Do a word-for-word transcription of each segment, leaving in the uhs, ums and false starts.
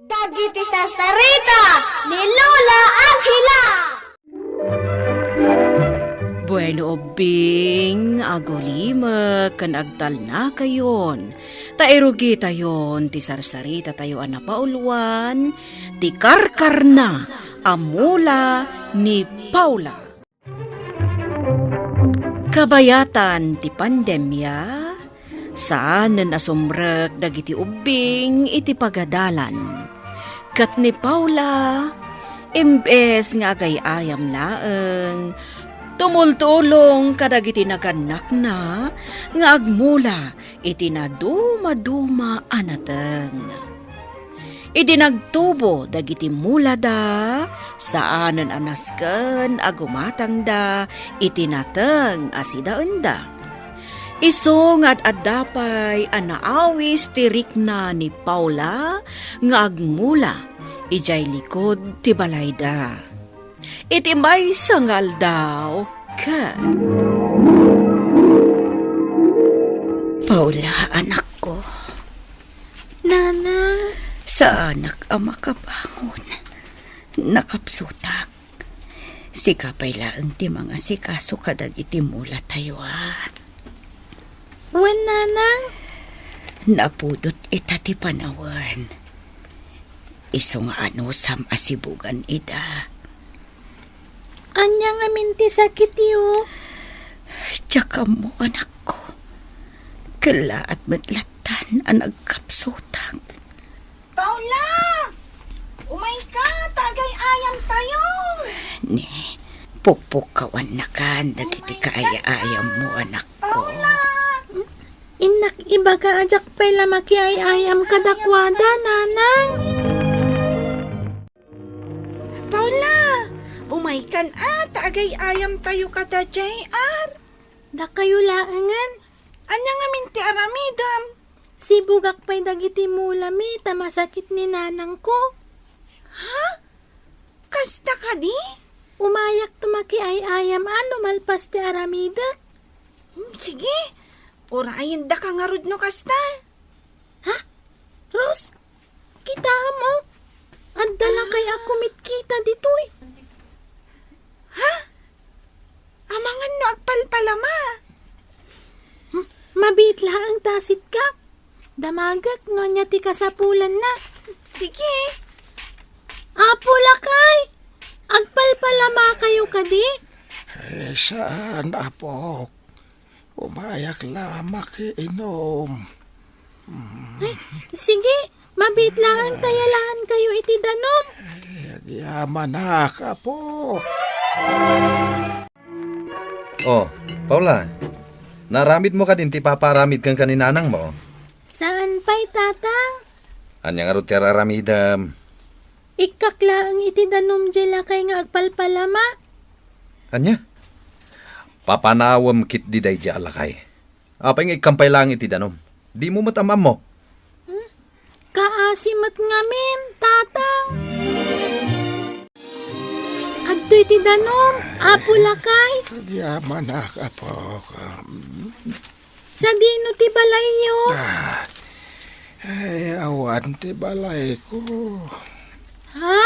Dagiti sarsarita ni Lola Angela. Bueno, ubbing, agulimek ken agtalnakayon, ta irugitayon ti sarsaritatayo a napauluan, ti karkarna a mula ni Paula. Kabayatan ti pandemia, saanen a sumrek dagiti ubbing iti pagadalan. Ket ni Paula, imbes nga agay-ayam laeng, tumultulong kadagiti nagannakna nga agmula iti nadumaduma a nateng. Idi nagtubo dagiti mulada, saanen a nasken a gumatangda iti nateng a sidaenda. Isu nga ad-adda pay a naawis ti rikna ni Paula nga agmula idiay likud ti balayda. Iti maysa nga aldaw, ket, Paula, anakko. Nanang. Saanak a makabangon. Nakapsutak. Sika pay laeng ti mangasikaso kadagiti mulatayo, a. Wen, Nanang. Napudot ita ti panawen. Isu nga anusam a sibugan ida. Ania ngamin ti sakityo? Diak ammo, anakko. Kellaat met lattan a nagkapsutak. Paula! Umayka, ta agay-ayamtayo! Ni, pukpukkawannakan dagiti kaay-ayammo, anakko. Paula! Innak ibaga a diak pay la makiay-ayam kadakuada, Nanang. Paula, umaykan a, ta agay-ayamtayo kada J R. Dakayo laengen. Ania ngamin ti aramidem? Sibugak pay dagiti mulami ta masakit ni nanangko. Ha? Kasta kadi? Umayakto makiay-ayam a no malpas ti aramidek. Hmm, sige. Urayendaka ngarud no kasta. Ha? Rose, kitaem, o. Adda lakay a kumitkita ditoy. Ha? Amangan no agpalpalama. Hmm, mabiit laeng ta sitka. Damagek no ania ti kasapulanna. Sige. Apo lakay, agpalpalamakayo kadi? Eh, saan, apok. Umayak la makiinom. Ay, sige, mabiit laeng ta yalaan kayo iti danum. Ay, agyamanak, apo. Oh, Paula, naaramidmo kadin ti ipapaaramid kenka ni nanangmo? Saan pay, Tatang. Ania ngarud ti ar-aramidem? Ikkak laeng iti danum diay lakay nga agpalpalama. Ania? Papanawem ketdi daydiay a lakay. Apay nga ikkam pay laeng iti danum? Dimo met am-ammo. Hmm? Kaasi met ngamin, Tatang. Adtoy ti danum, Apo Lakay. Agyamanak, apok. Sadino ti balayyo? Ah, ay, awan ti balayko. Ha?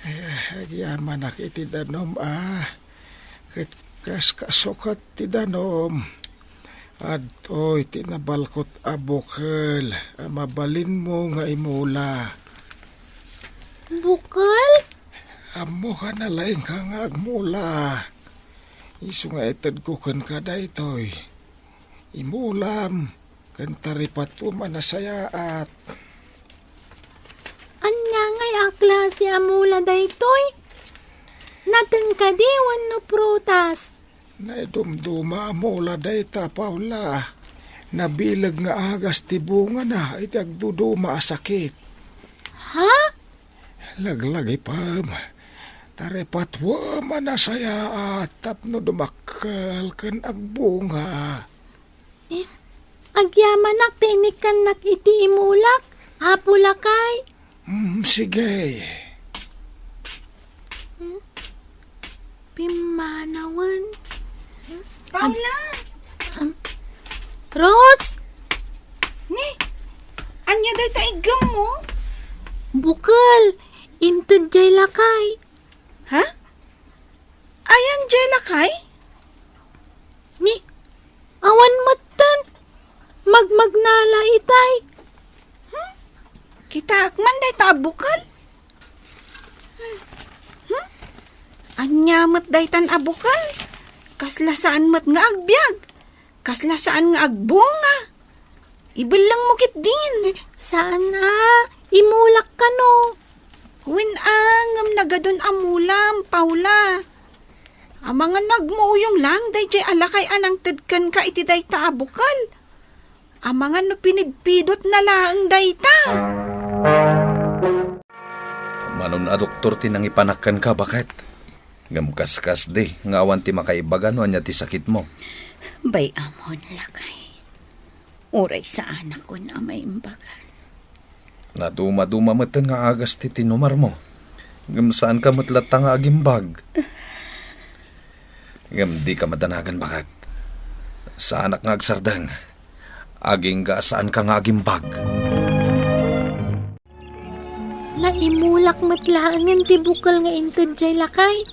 Ay, agyamanak iti danum, a. Ket kas kasukat ti danum, adtoy ti nabalkot a bukel a mabalinmo nga imula. Bukel? Ammok a nalaingka nga agmula. Isu nga itedko kenka daytoy. Imulam ken taripatmo a nasayaat. Ania ngay a klase a mula daytoy? Nateng kadi wenno prutas? Naidumduma a mula dayta, Paula. Nabileg nga agas ti bungana iti agduduma a sakit. Ha? Laglagipem, taripatmo a nasayaat tapno dumakkel ken agbunga. Eh, agyamanak ti inikkannak iti imulak, Apo Lakay. Mm, sige. Hmm? Pimmanawen. Paula! Am-, Rose! Ni, ania dayta iggemmo? Bukel, inted jay lakay. Ha? Ayan jay lakay? Ni, awan metten. Magmagnala itay. Hmm? Kitaek man dayta a bukel? Hmm? Ania met daytan a bukel? Kasla saan met nga agbiag. Kasla saan nga agbunga. Ibellengmo ketdin. Saan a, imulak kano. Wen a, ngem nagadun a mulam, Paula. Amangan nagmuuyong lang dayjay a lakay a nangted kenka iti dayta a bukel. Amangan no pinidpidotna laeng dayta. Manon a doktor ti nangipanak kenka, baket. Ngem kaskasdi nga awan ti makaibaga no ania ti sakitmo. Bay-amon, lakay. Uray saanakon a maimbagan. Nadumaduma metten nga agas ti tinumarmo. Ngem saanka met latta nga agimbag. Ngem dika madanagan, baket. Saanak nga agsardeng. Agingga a saanka nga agimbag. Naimulak met laengen ti bukel nga inted jay lakay.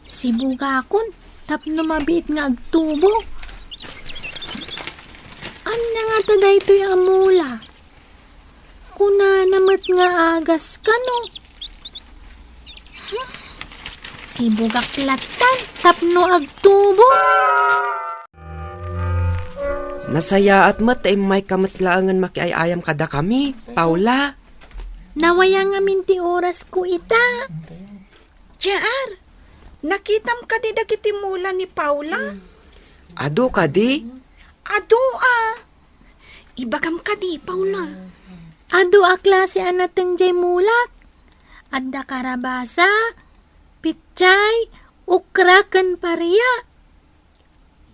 Sibugakon tapno mabiit nga agtubo. Ania ngata daytoy a mula? Kunana met nga agas kano. Hmm? Sibugak lattan tapno agtubo. Nasayaat met ta immayka met laengen makiay-ayam kadakami, Paula. Nawayan ngamin ti orasko ita. J R, nakitam kadi dagiti mula ni Paula? Adu kadi? Adu a. Ibagam kadi, Paula. Adu a klase a nateng jay mulak. Adda karabasa, pitsay, okra ken paria.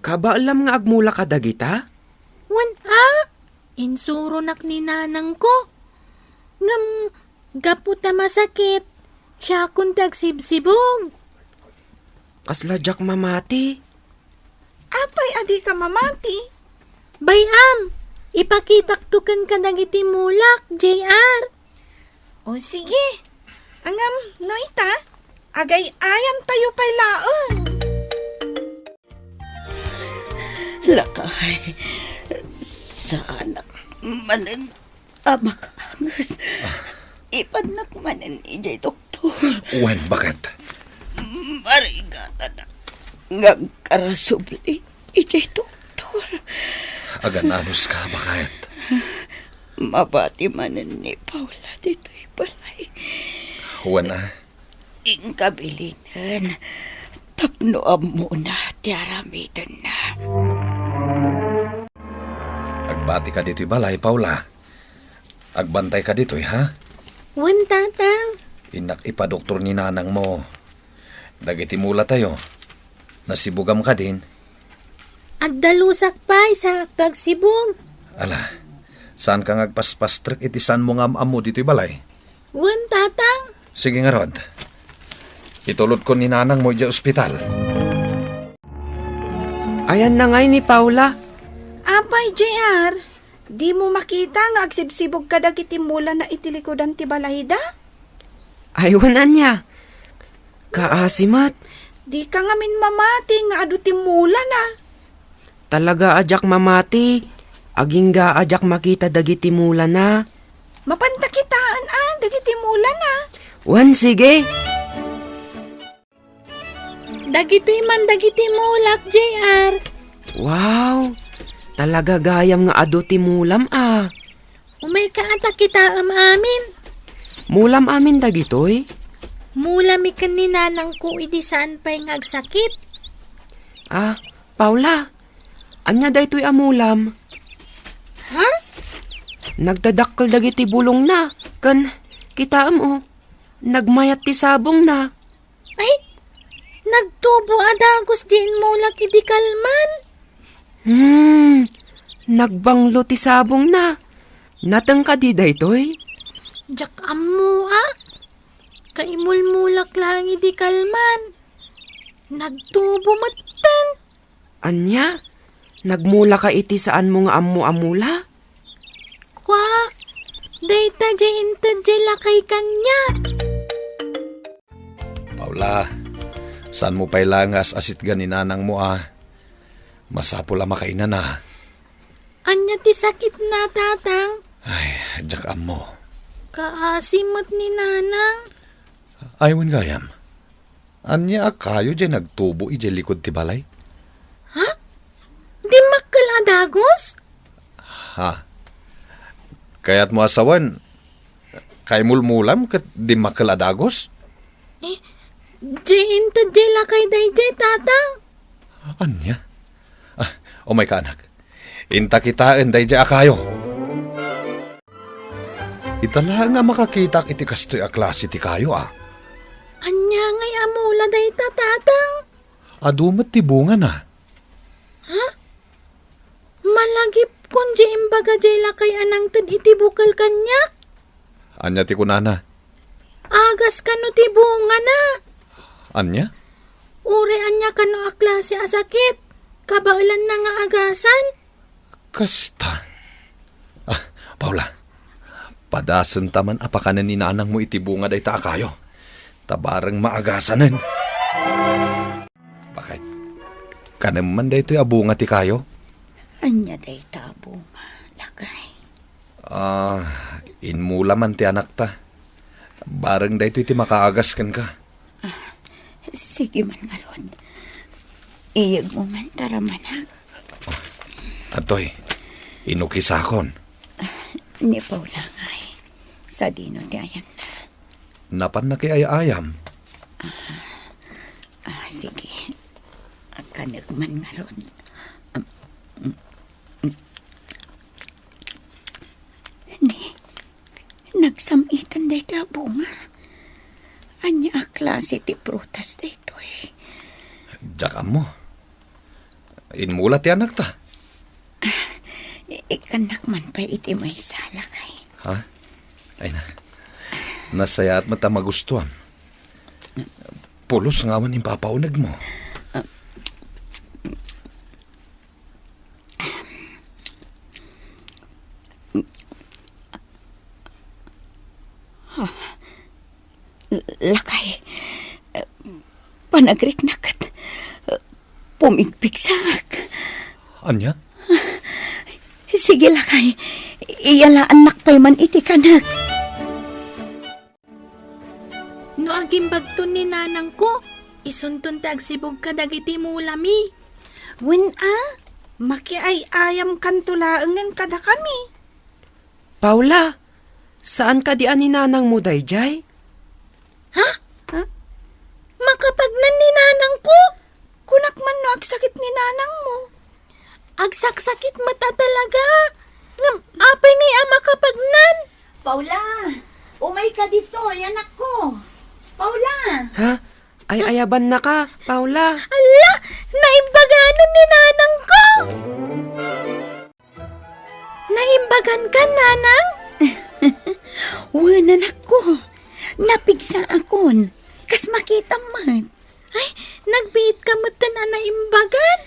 Kabaelam nga agmula kadagita? Wen a, insuronak ni nanangko. Ngem gapu ta masakit, siakon ti agsibsibog. Kasla diak mamati. Apay a dika mamati? Bay-am, ipakitakto kenka dagiti mulak, J R. O, sige. Ngem, no ita, agay-ayamtayo pay laeng. Lakay, saanak manen a makaanges. Ipannak manen idiay doktor. Wen, baket? Marigatanak nga agkarasubli idiay doktor. Agan-anuska, baket? Mabati manen ni Paula ditoy balay. Wen a. Inka bilinen tapno ammona ti aramidenna. Agbatika ditoy balay, Paula. Agbantayka ditoy, ha? Wen, Tatang. Innak ipadoktor ni nanangmo. Dagiti mulatayo, nasibugam kadin? Agdalusak pay, saakto agsibug. Ala, saanka nga agpaspastrek iti saanmo nga am-ammo ditoy balay? Wen, Tatang. Sige ngarud. Itulodko ni nanangmo idiay ospital. Ayanna ngay ni Paula? Apay, J R, dimo makita nga agsibsibog kadagiti mulana iti likudan ti balayda? Ay, wen ania? Kaasi met. Dika ngamin mamati nga adu ti mulana. Talaga a diak mamati. Agingga a diak makita dagiti mulana. Mapanta kitaen a dagiti mulana. Wen, sige. Dagitoy man dagiti mulak, J R. Wow! Talaga gayam nga adu ti mulam a. Umayka a ta kitaem amin. Mulam amin dagitoy? Mulami ken ni nanangko idi saan pay nga agsakit. Ah, Paula, ania daytoy a mulam? Ha? Nagdadakkel dagiti bulongna, ken kitaem, o, nagmayat ti sabongna. Ay, nagtubo a dagus diay immulak idi kalman. Hmm, nagbanglo ti sabongna. Nateng kadi daytoy? Diak ammo a. Kaimulmulak laeng idi kalman. Nagtubo metten. Ania? Nagmulaka iti saanmo nga ammo a mula? Kua, dayta ta diay inted diay lakay kaniak. Paula, saanmo pay la nga as-asitgan ni nanangmo a? Masapul a makainana. Ania ti sakitna, Tatang? Ay, diak ammo. Kaasi met ni Nanang. Ay, wen gayam. Ania a kayo diay nagtubo idiay likud ti balay? Ha? Dimmakkel a dagus? Ha? Kayatmo a sawen, kaimulmulam ket dimmakkel a dagus? Eh, diay inted diay lakay daydiay, Tatang. Ania? Ah, umayka, anak. Inta kitaen daydiay a kayo. Ita laeng a makakitaak iti kastoy a klase ti kayo, a. Ania ngay a mula dayta, Tatang? Adu met ti bungana. Ha? Malagipkon diay imbaga diay lakay a nangted iti bukel kaniak. Ania ti kunana? Agas kano ti bungana. Ania? Uray ania kano a klase a sakit, kabaelanna nga agasan. Kasta. Ah, Paula, padasenta man a pakanen ni nanangmo iti bunga dayta a kayo. Ta bareng maagasanen. Bakit? Kanem man daytoy a bunga ti kayo? Ania dayta a bunga, lakay? Ah, inmula man ti anakta. Bareng daytoy ti makaagas kenka. Ah, sige man ngarud. Iyegmo man ta ramanak. Adtoy, inukisakon. Ah, ni Paula ngay. Sadino ti ayanna? Napanna kay ay-ayam. Ah, ah, sige. Kanek man ngarud. Ni, nagsam-itan dayta a bunga. Ania a klase ti prutas daytoy? Diak ammo. Inmula ti anakta. Ah, i-, ikkannak man pay iti maysa, lakay. Ha? Ay na. Nasayaat met a magustuam. Pulos nga awan impapaunegmo. Ah. Ha? Lakay, panagriknak ket pumigpigsaak. Ania? Sige, lakay, iyalaannak pay man iti kanek. No agimbagton ni nanangko, isunton ti agsibug kadagiti mulami. Wen a, makiay-ayamkanto laengen kadakami. Paula, saan kadi a ni nanangmo daydiay? Ha? Ha? Makapagnan ni nanangko? Kunak man no agsakit ni nanangmo. Agsaksakit met a talaga. Ngem apay ngay a makapagnan? Paula, umayka ditoy, anakko. Paula! Ha? Ay-ayabannaka, Paula. Ala, naimbaganan ni nanangko! Naimbaganka, nanang? Wen, anakko. Napigsaakon. Kas makitam met. Ay, nagbiitka metten a naimbagan?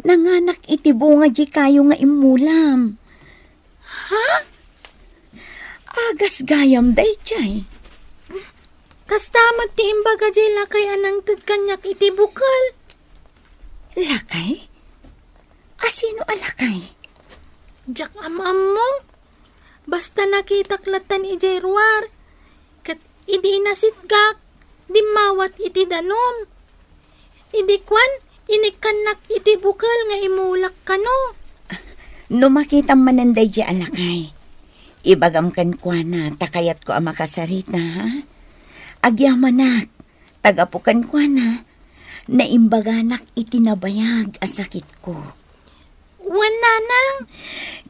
Nanganak iti bunga diay kayo nga immulam. Ha? Agas gayam daydiay. Kasta met ti imbaga diay lakay a nangted kaniak iti bukel. Lakay? A sino a lakay? Diak am-ammo. Basta nakitak lattan idiay ruar. Ket idi inasitgak, dimmawat iti danum. Idi kuan, inikkannak iti bukel nga imulak kano. No makitam manen daydiay a lakay, ibagam kenkuana ta kayatko a makasarita, ha? Agyamanak, ta gapu kenkuana, naimbaganak iti nabayag a sakitko. Wen, nanang.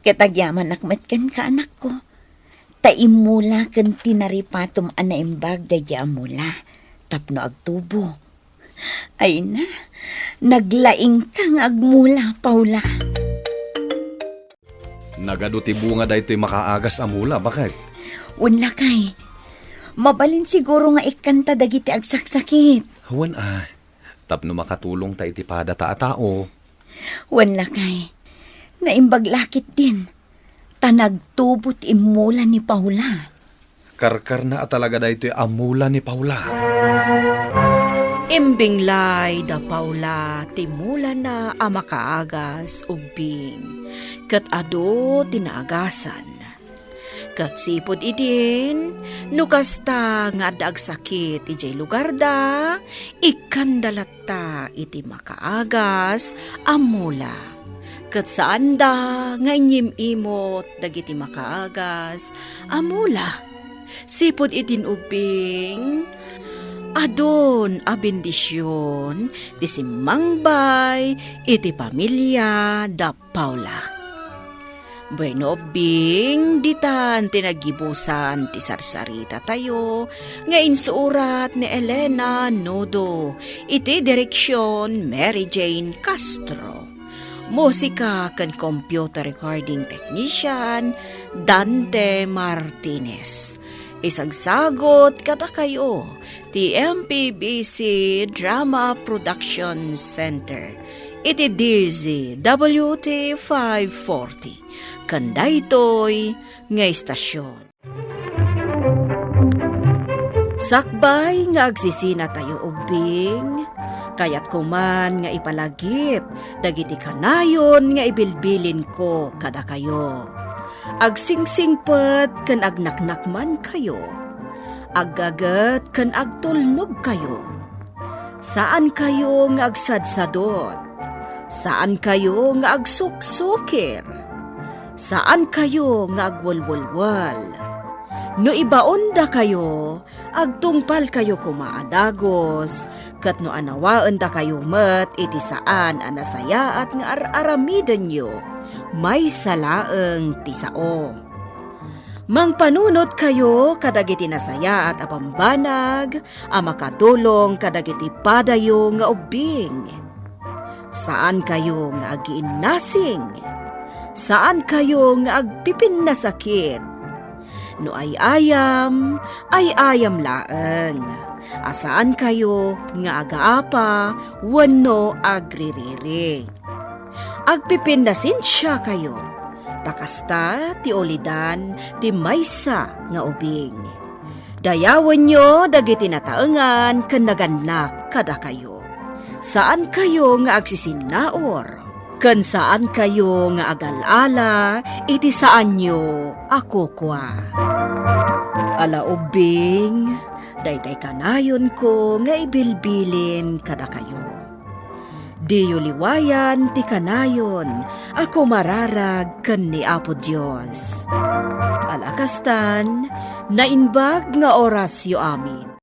Ket agyamanak met kenka, anakko. Ta immula ken tinaripatom a naimbag daydiay a mula tapno agtubo. Ay na, naglaingka nga agmula, Paula. Nagadu ti bunga daytoy makaagas a mula, baket. Wen, lakay. Mabalin siguro nga ikkanta dagiti agsaksakit. Wen a, tapno makatulongta iti padata a tao. Wen, lakay. Naimbag la ketdin. ta nagtubo ti immula ni Paula. Karkarna a talaga daytoy a mula ni Paula. Imbinglay da Paula ti mulana a makaagas ubbing, ket adu ti naagasan. Ket sipud idin, no kasta nga adda agsakit idiay lugarda, ikkanda latta iti makaagas a mula. Ket saanda nga inyim-imot dagiti makaagas a mula. Sipud idin ubbing, adun a bendision ti simmangbay iti pamilia da Paula. Bueno, ubbing, ditan ti naggibusan ti sarsarita tayo nga insurat ni Elena Nodo, iti direksyon Mary Jane Castro. Musika ken computer recording technician, Dante Martinez. Isagsagot kadakayo ti M P B C Drama Production Center iti D Z W T five forty. Ken daytoy nga istasyon. Sakbay nga agsisina tayo ubbing, kayatko man nga ipalagip dagiti kanayon nga ibilbilinko kadakayo. Agsingsingpet ken agnaknakmankayo. Aggaget ken agtulnogkayo. Saankayo nga agsadsadot. Saankayo nga agsuksukir. Saankayo nga agwelwelwel. No ibaondakayo, agtungpalkayo koma a dagus, ket no anawaendakayo met iti saan a nasayaat nga ar-aramidenyo, maysa laeng ti sao. Mangpanunotkayo kadagiti nasayaat a bambanag a makatulong kadagiti padayo nga ubbing. Saankayo nga agiinnasing. Saankayo nga agpipinnasakit. No ay-ayam, ay-ayam laeng. A saankayo nga agaapa wenno agririri. Agpipinnasensiakayo, ta kasta ti ulidan ti maysa nga ubing. Dayawenyo dagiti nataengan ken nagannak kadakayo. Saankayo nga agsisinnaur, ken saankayo nga agal-ala iti saanyo a kukua. Ala ubbing, daytay kanayonko nga ibilbilin kadakayo. Diyo liwayan ti kanayon a kumararag ken ni Apo Dios. Ala kastan, naimbag nga orasyo amin.